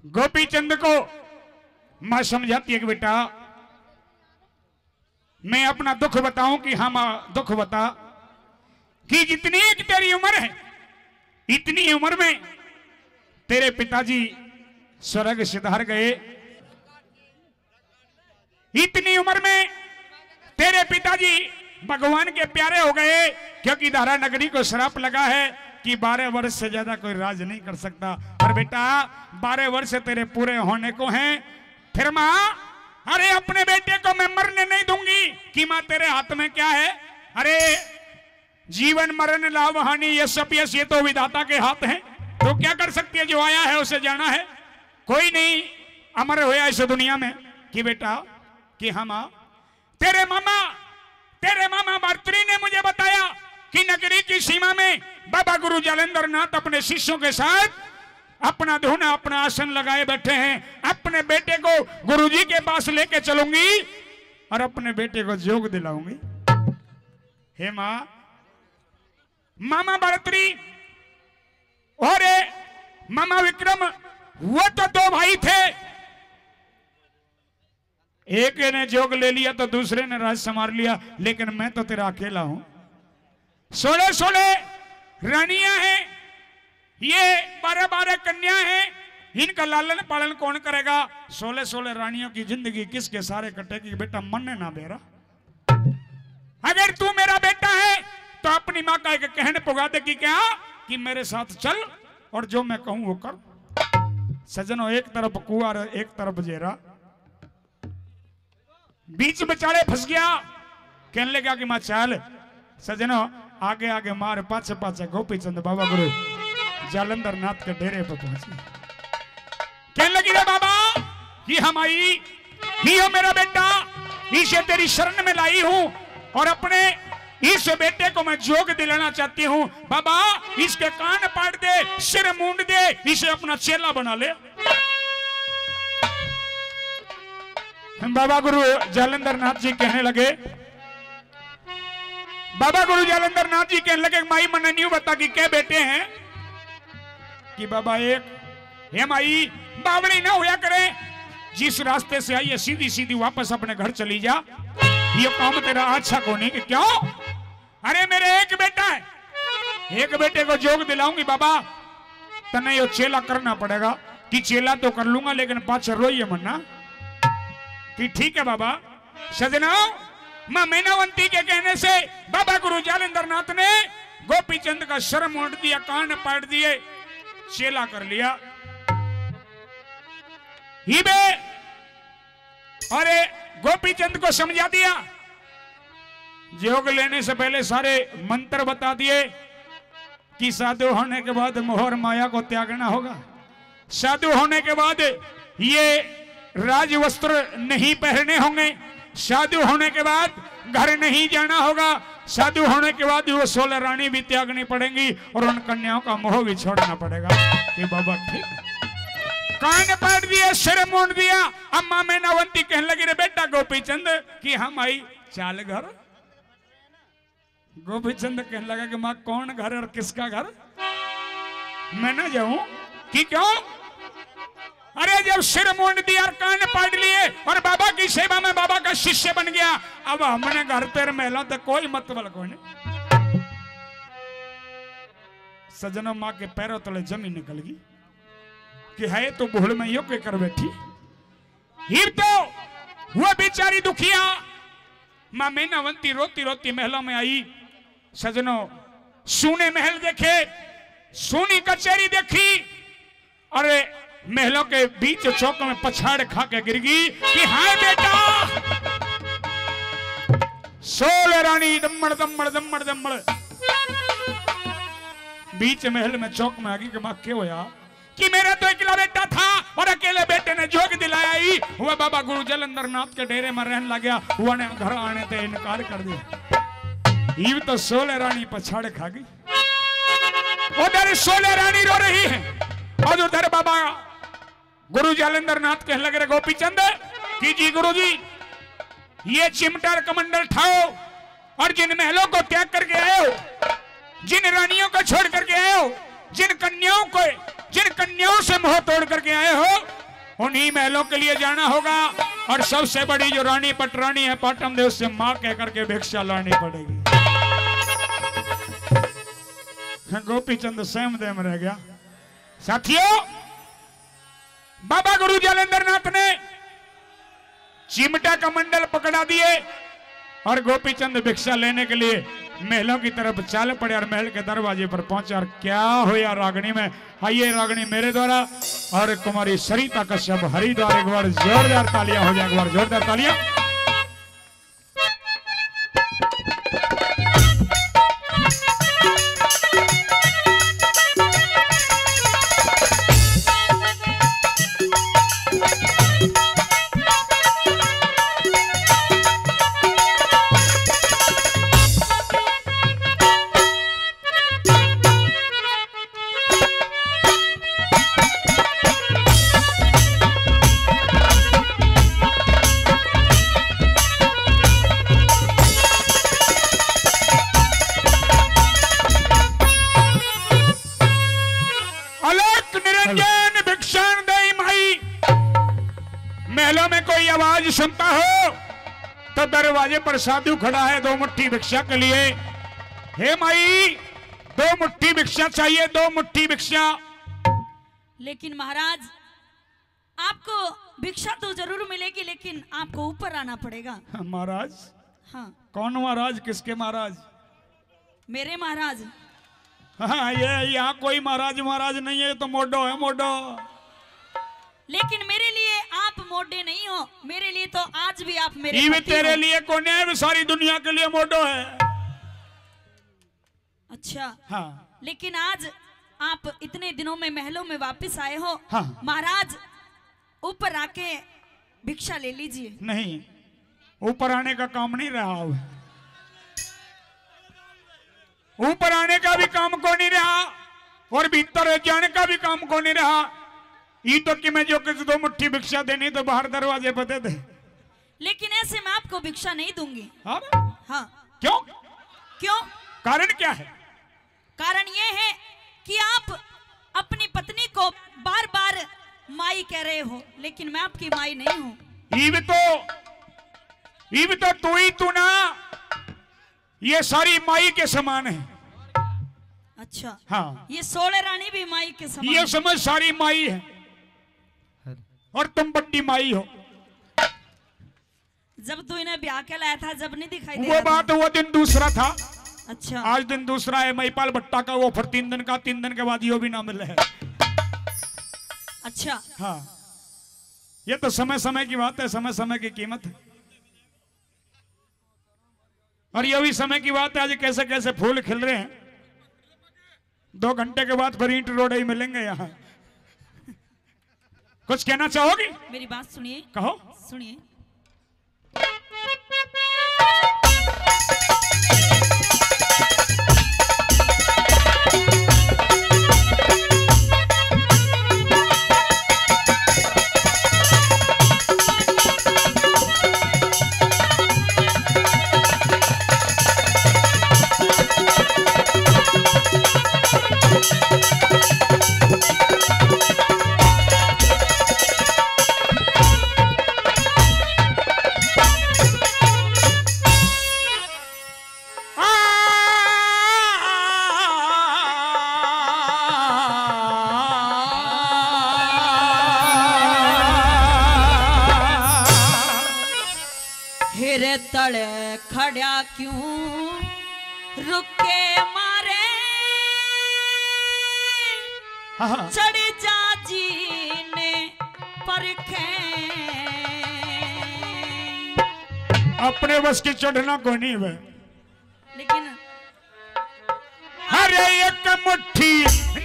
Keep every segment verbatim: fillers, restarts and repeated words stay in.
गोपी चंद को माँ समझाती है कि बेटा, मैं अपना दुख बताऊं कि हम दुख बता, कि जितनी एक तेरी उम्र है, इतनी उम्र में तेरे पिताजी स्वर्ग सिधार गए, इतनी उम्र में तेरे पिताजी भगवान के प्यारे हो गए, क्योंकि धारा नगरी को श्राप लगा है कि बारह वर्ष से ज्यादा कोई राज नहीं कर सकता। और बेटा, बारह वर्ष तेरे पूरे होने को हैं। फिर माँ, अरे, अपने बेटे को मैं मरने नहीं दूंगी कि माँ, तेरे हाथ में क्या है? अरे, जीवन मरण लाभ हानि ये सब यश, ये तो विधाता के हाथ है। तो क्या कर सकती है, जो आया है उसे जाना है। कोई नहीं अमर होया इस दुनिया में कि बेटा, कि हम आ, तेरे मामा, तेरे मामा भरतरी ने मुझे बताया कि नगरी की सीमा में बाबा गुरु जालंधर नाथ अपने शिष्यों के साथ अपना धूना, अपना आसन लगाए बैठे हैं। अपने बेटे को गुरुजी के पास लेके चलूंगी और अपने बेटे को जोग दिलाऊंगी। हे माँ, मामा भरतरी और मामा विक्रम, वो तो दो भाई थे, एक ने जोग ले लिया तो दूसरे ने राज संभाल लिया, लेकिन मैं तो तेरा अकेला हूं। सोलह सोलह रानियां हैं, ये बारह बारह कन्या हैं, इनका लालन पालन कौन करेगा? सोलह सोलह रानियों की जिंदगी किसके सारे कटेगी? बेटा, मन्ने ना बेरा। अगर तू मेरा बेटा है तो अपनी माँ का एक कहन पुगा दे कि क्या, कि मेरे साथ चल और जो मैं कहूं वो कर। सजनो, एक तरफ कुआर, एक तरफ जेरा, बीच विचाले फंस गया। कहने लगा कि माँ चल। सजनो, आगे आगे मार, पाछे पाछे गोपी चंद बाबा गुरु जालंधर नाथ के डेरे पे पहुंची। कहने लगी, रे बाबा, ये हम आई, ये हो मेरा बेटा, इसे तेरी शरण में लाई हूं और अपने इस बेटे को मैं जोग दिलाना चाहती हूं। बाबा, इसके कान पाड़ दे, सिर मूंड दे, इसे अपना चेला बना ले। बाबा गुरु जालंधर नाथ जी कहने लगे, बाबा गुरु जालंधर नाथ जी कहने लगे, माई, मन्ने न्यू बता कि कै बेटे हैं? कि बाबा एक। हे माई, बावली ना होया करे, जिस रास्ते से आई है सीधी सीधी वापस अपने घर चली जा, ये काम तेरा अच्छा कोनी। कि क्यों? अरे, मेरे एक बेटा है, एक बेटे को जोग दिलाऊंगी बाबा, तन्ने यो चेला करना पड़ेगा। कि चेला तो कर लूंगा, लेकिन पाछे रोइए मन्ना। कि ठीक है बाबा। सजना, माँ मैनावंती के कहने से बाबा गुरु जालंधर नाथ ने गोपी चंद का सर मोड़ दिया, कान पाड़ दिए, चेला कर लिया। ही बे, अरे, गोपी चंद को समझा दिया, जोग लेने से पहले सारे मंत्र बता दिए कि साधु होने के बाद मोह और माया को त्यागना होगा, साधु होने के बाद ये राज वस्त्र नहीं पहनने होंगे, साधु होने के बाद घर नहीं जाना होगा, साधु होने के बाद वो सोलह रानी भी त्यागनी पड़ेंगी और उन कन्याओं का मोह भी छोड़ना पड़ेगा। कि बाबा ठीक। कान पाड़ दिए, सिर मूंड दिया। अम्मा मैनावंती कहने लगी, रे बेटा गोपी चंद, कि हम आई, चाल घर। गोपी चंद कहने लगा कि माँ, कौन घर और किसका घर? मैं ना जाऊं। कि क्यों? अरे, जब सिर मूंड दिया और कान पाड़ लिए और बाबा की सेवा में बाबा का शिष्य बन गया, अब हमने घर तेरे महलों तक कोई मतलब कोनी। सजनों, माँ के पैरों तले जमीन निकल गई कि है तो भूल में यो के कर बैठी। हिब तो वो बेचारी दुखिया माँ मैनावंती रोती रोती महलों में आई। सजनों, सूने महल देखे, सूनी कचेरी देखी, अरे, महलों के बीच चौक में पछाड़ खा के गिर गई कि हाय बेटा, सोलह रानी दम्मड़ दम्मड़ दम्मड़ दम्मड़ बीच महल में चौक में आ गई कि माँ, के होया? कि मेरा तो इकला बेटा था और अकेले बेटे ने जोग दिलाया ही, वह बाबा गुरु जलंधर नाथ के डेरे में रहने लग गया, वने घर आने ते इनकार कर दिया। इब तो सोलह रानी पछाड़ खा गई। उधर सोलह रानी रो रही है और उधर बाबा गुरु जालंधर नाथ कहने लग रहे, गोपी चंद, कि जी गुरु जी, ये चिमटा और कमंडल ठाओ और जिन महलों को त्याग करके आए हो, जिन रानियों को छोड़ करके आए हो, जिन कन्याओं को, जिन कन्याओं से मोह तोड़ करके आए हो, उन्हीं महलों के लिए जाना होगा। और सबसे बड़ी जो रानी पटरानी है पाटन देव, उससे माँ कह करके भिक्षा लानी पड़ेगी। गोपीचंद सहम दहम रह गया। साथियों, बाबा गुरु जैलेंद्रनाथ ने चिमटा का मंडल पकड़ा दिए और गोपीचंद भिक्षा लेने के लिए महलों की तरफ चल पड़े और महल के दरवाजे पर पहुंचा। और क्या होया रागनी में, आइए रागनी मेरे द्वारा और कुमारी सरिता कश्यप हरिद्वार, एक बार जोरदार तालियां हो जाए, एक बार जोरदार तालियां। अलख निरंजन भिक्षाण देई माई। महलों में कोई आवाज सुनता हो तो दरवाजे पर साधु खड़ा है दो मुट्ठी भिक्षा के लिए। हे माई, दो मुट्ठी भिक्षा चाहिए, दो मुट्ठी भिक्षा। लेकिन महाराज, आपको भिक्षा तो जरूर मिलेगी, लेकिन आपको ऊपर आना पड़ेगा। महाराज? हाँ। कौन महाराज, किसके महाराज? मेरे महाराज। हाँ, ये यहाँ कोई महाराज, महाराज नहीं है, ये तो मोडो है, मोडो। लेकिन मेरे लिए आप मोडे नहीं हो, मेरे लिए तो आज भी आप मेरे पति हो। तेरे लिए कौन है, सारी दुनिया के लिए मोडो है। अच्छा। हाँ। लेकिन आज आप इतने दिनों में महलों में वापस आए हो। हाँ। महाराज, ऊपर आके भिक्षा ले लीजिए। नहीं, ऊपर आने का काम नहीं रहा अब। ऊपर आने का भी काम को नहीं रहा और भीतर जाने का भी काम को नहीं रहा। ई तो कि मैं जो किसी दो मुट्ठी भिक्षा देनी तो बाहर दरवाजे पर दे दे। लेकिन ऐसे मैं आपको भिक्षा नहीं दूंगी। हाँ? हाँ। क्यों? क्यों? कारण क्या है? कारण ये है कि आप अपनी पत्नी को बार-बार माई कह रहे हो, लेकिन मैं आपकी माई नहीं हूँ। इब तो, इब तो तू ही तू ना, ये सारी माई के समान है। अच्छा। हाँ। ये सोलह रानी भी माई के समान ये है। समझ, सारी माई है। और तुम बड्डी माई हो। जब तू इन्हें ब्याह के लाया था, जब नहीं दिखाई दे वो रहा था? बात, वो दिन दूसरा था। अच्छा। आज दिन दूसरा है। महिपाल भट्टा का वो ऑफर तीन दिन का, तीन दिन के बाद यो भी ना मिले है। अच्छा। हाँ, ये तो समय समय की बात है, समय समय की कीमत है। और ये भी समय की बात है, आज कैसे कैसे फूल खिल रहे हैं। दो घंटे के बाद फिर ईंट रोड़े ही मिलेंगे यहाँ। कुछ कहना चाहोगी? मेरी बात सुनिए। कहो। सुनिए। हिरे तले खड़ा क्यों रुके मारे, हाँ, हाँ। चढ़ जा जी ने परखे। अपने बस की चढ़ना कोनी वे। लेकिन अरे एक मुट्ठी,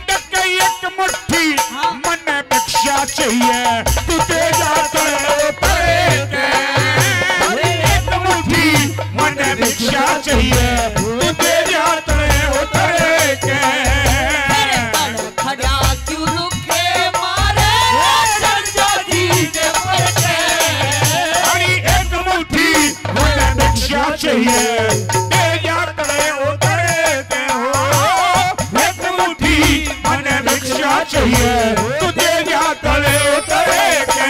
डके एक मुट्ठी, हाँ। मन्ने भिक्षा चाहिए, तू दे जा तले उतरे के। अरे एक मुट्ठी, मन्ने भिक्षा चाहिए, तू दे जा तले उतरे के। तेरे तले खड़ा क्यों रुके मारे, चढ़ जा जी के ऊपर के। अरे एक मुट्ठी, मन्ने भिक्षा चाहिए, दे जा तले उतरे के हो। एक मुट्ठी मन्ने भिक्षा चाहिए, तू दे जा तले उतरे के।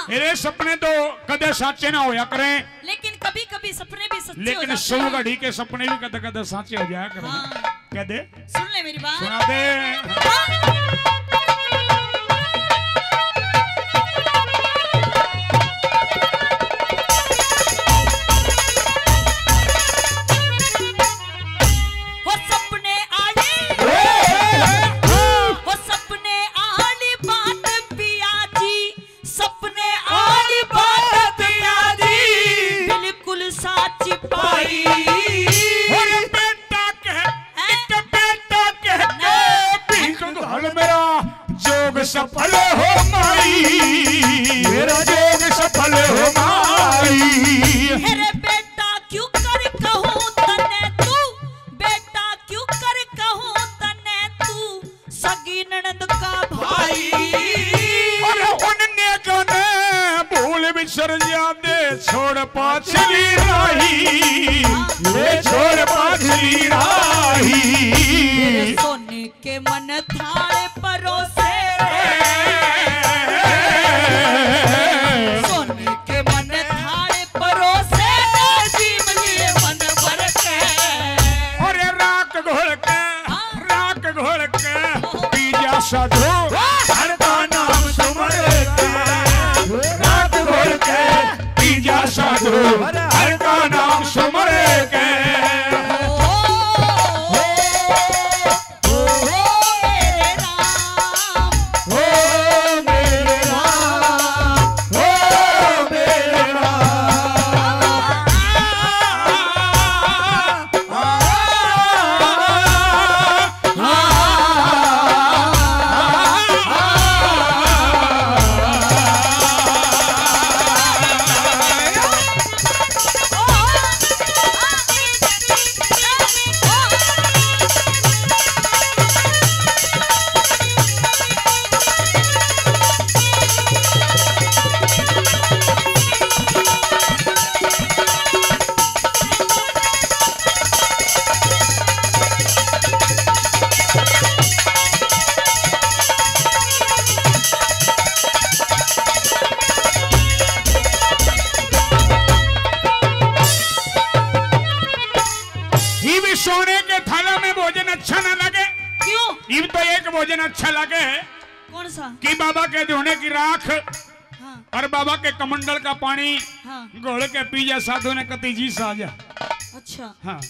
मेरे सपने तो कदे साचे ना होया करें, लेकिन कभी-कभी सपने भी सच्चे हो लेकिन जाते सौ हैं। घड़ी के सपने भी कदे कदे साचे हो जाया करें। हाँ। कह दे। सुन ले मेरी बात। सुना दे। हाँ। हो सपने आली, हो सपने आली बात पिया जी, सपने आली बात पिया जी, बिल्कुल सच पाई। अरे बेटा कह, हैं? एक बेटा कह के नहीं। भीख घोल मेरा जोग सफल हो माई, मेरा जोग सफल हो माई। अरे बेटा क्यों कर कहूँ तने तू, बेटा क्यों कर कहूँ तने तू, सगी ननद का भाई। अरे उनने जाने भूल बिसर जाते, छोड़ पाछली राही, ले छोड़ पाछली राही। मेरे सोने के मन थारे परोसे, सोने के मन थारे परोसे, जीव लिए मन भर के। अरे राख घोल के, हाँ। राख घोल के पी जा साधु, हर का नाम सुमर के। राख घोल के पी जा साधु, हर का नाम सुमर के। ओ, ओ, ओ, ओ, मेरे राम। ओ मेरे राम, ओ मेरे राम। इब सोने के थाला में भोजन अच्छा ना लगे। क्यों? इब तो एक भोजन अच्छा लगे है। कौन सा? कि बाबा के धोने की राख हाँ। और बाबा के कमंडल का पानी हाँ। घोल के पी जा साधु ने कति जी सा जा। अच्छा। हाँ।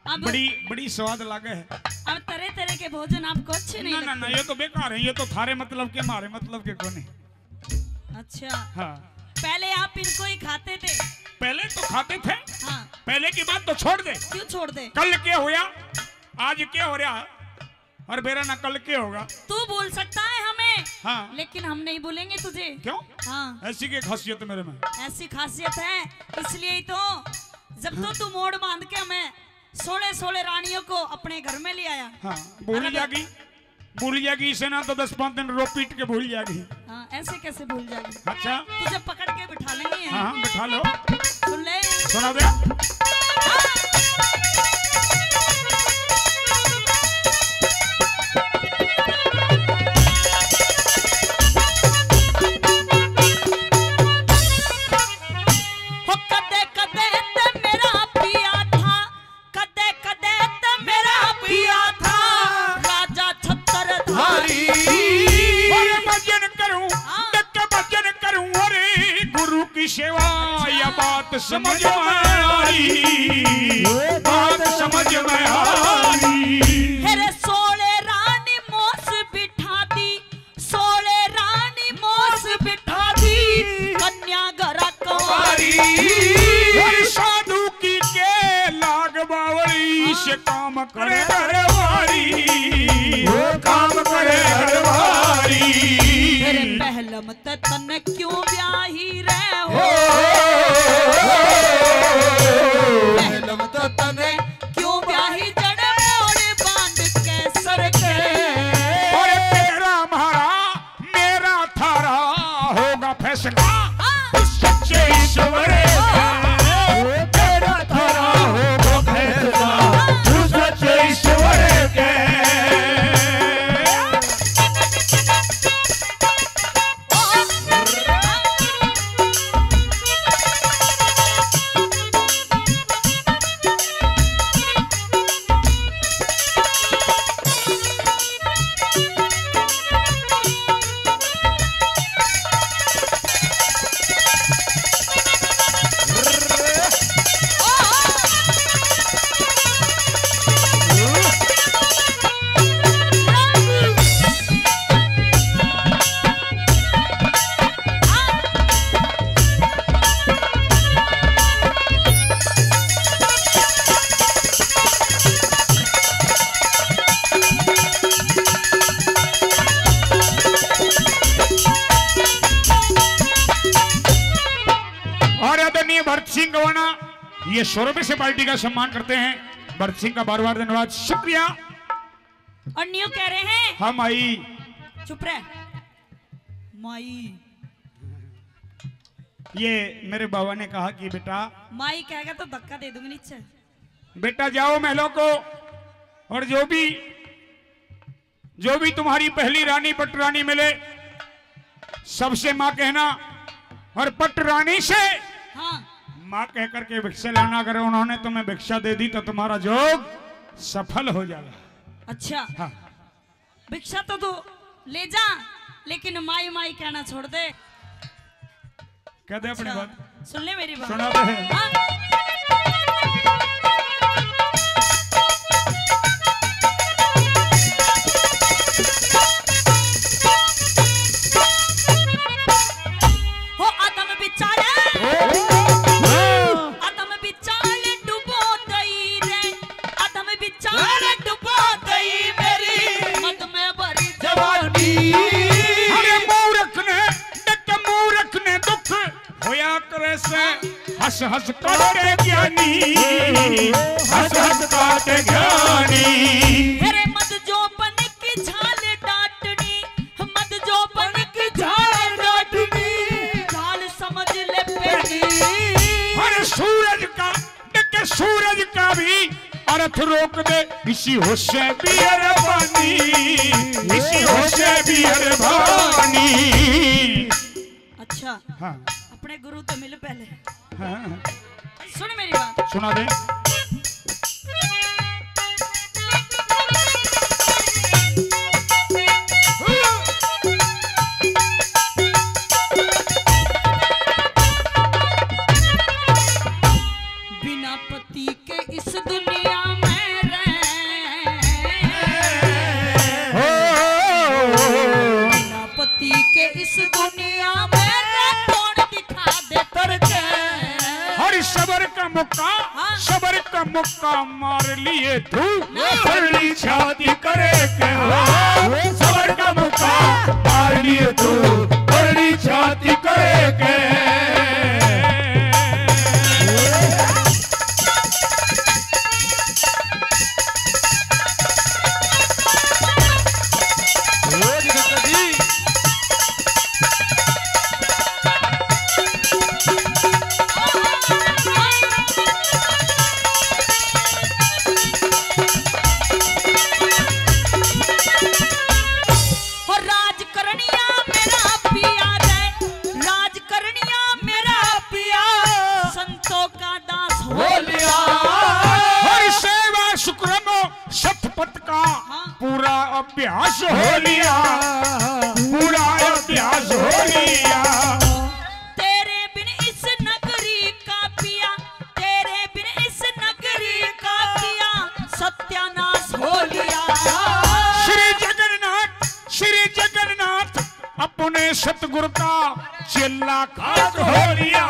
अब बड़ी, बड़ी स्वाद लागे है। अब तरह तरह के भोजन आपको अच्छे नहीं ना, ना, लगते? ना, ये तो बेकार है, ये तो थारे मतलब के, मारे मतलब के कोने। अच्छा। हाँ। पहले आप इनको ही खाते थे? पहले तो खाते थे। हाँ। पहले की बात तो छोड़ दे। क्यों छोड़ दे? कल क्या होया, आज क्या हो रहा है? और बेरा ना कल के होगा। तू भूल सकता है हमें, हाँ। लेकिन हम नहीं भूलेंगे तुझे। क्यों? हाँ। ऐसी क्या खासियत है मेरे में? ऐसी खासियत है, इसलिए ही तो जब तो तू मोड़ बांध के हमें सोलह सोलह रानियों को अपने घर में ले आया। हाँ, भूल जागी, भूल जागी इसे ना तो दस पाँच दिन रो पीट के भूल जागी। हाँ, ऐसे कैसे भूल जाएगी? अच्छा। तुझे पकड़ के बिठा लेंगे। हाँ, हाँ, बिठा लो। सुन ले। सुना दे। हो कदे कदे ते मेरा पिया था, कदे कदे ते मेरा पिया था राजा छत्रधारी। अरे भजन करूं, हाँ। डट भजन करूं, अरे गुरु की सेवा, अच्छा। या बात समझ में आई, बात समझ में आई। अरे सोले रानी मोस बिठा दी, सोले रानी मोस बिठा दी, कन्या घरा कुंवारी। और साधु की के लाग बावली, इस काम करे घरवारी, वो काम करे घरवारी। तेरे पहलम ते तन्ने क्यों ब्याही रे हो? पहलम ते तन्ने क्यों ब्याही जड़ मोड़ बांध के सर के? अरे तेरा म्हारा, मेरा थारा होगा फैसला, हाँ। उस सच्चे ईश्वर का। तेरा थारा होगा फैसला, उस सच्चे ईश्वर के। और आदरणीय भरत सिंह गवाना, ये सौ रुपए से पार्टी का सम्मान करते हैं। भरत सिंह का बार बार धन्यवाद, शुक्रिया। और न्यू कह रहे हैं। हम आई। चुप रह। माई। ये मेरे बाबा ने कहा कि बेटा, माई कहेगा तो धक्का दे दूंगी नीचे। बेटा जाओ महलों को, और जो भी, जो भी तुम्हारी पहली रानी पट रानी मिले, सबसे माँ कहना, और पट रानी से हाँ। माँ कह करके भिक्षा लाना। अगर उन्होंने तुम्हें भिक्षा दे दी तो तुम्हारा जोग सफल हो जाएगा। अच्छा। हाँ। भिक्षा तो तू ले जा, लेकिन माई माई कहना छोड़ दे। कह दे अपनी अच्छा, बात। सुन ले मेरी बात। सुना दे। हाँ। हो आदम बिचाले, ओ। आदम बिचाले डुबो दई रे, आदम बिचाले डुबो दई मेरी मद में भरी जवानी। अरे मूर्ख ने, डट मूर्ख ने दुख होया करे से, हंस हंस काटे ज्ञानी, हंस हंस काटे ज्ञानी। मेरे मद जोबन की झाल डाटनी, मद जोबन की झाल डाटनी, झाल समझ ले पेटी। अरे सूरज का, देख सूरज का भी अर्थ रोक दे, इसी होशे बियरबानी, इसी होशे बियरबानी। अच्छा, हाँ। अपने गुरु तो मिल पहले। हाँ। सुन मेरी बात। सुना दे। बिना पति के इस दुनिया में रह। हो। बिना पति के इस दुनिया में रह, कौन दिखा दे करके। हर सबर का मुक्का, हाँ। सबर का मुक्का मार लिए तू, नहीं। बड़ी छाती करे के हो। सबर का मुक्का मार लिए तू, बड़ी छाती करे के। और राज करनिया मेरा पिया रे, राज करनिया मेरा पिया, संतों का दास हो लिया। और सेवा सुकर्म सतपथ का हाँ। पूरा अभ्यास हो लिया, पूरा अभ्यास हो लिया। तेरे बिन इस नगरी का पिया, तेरे बिन इस नगरी का पिया, सत्यानाश हो लिया। श्री जगन्नाथ, श्री जगन्नाथ अपने सतगुरु का चेला खास हो लिया,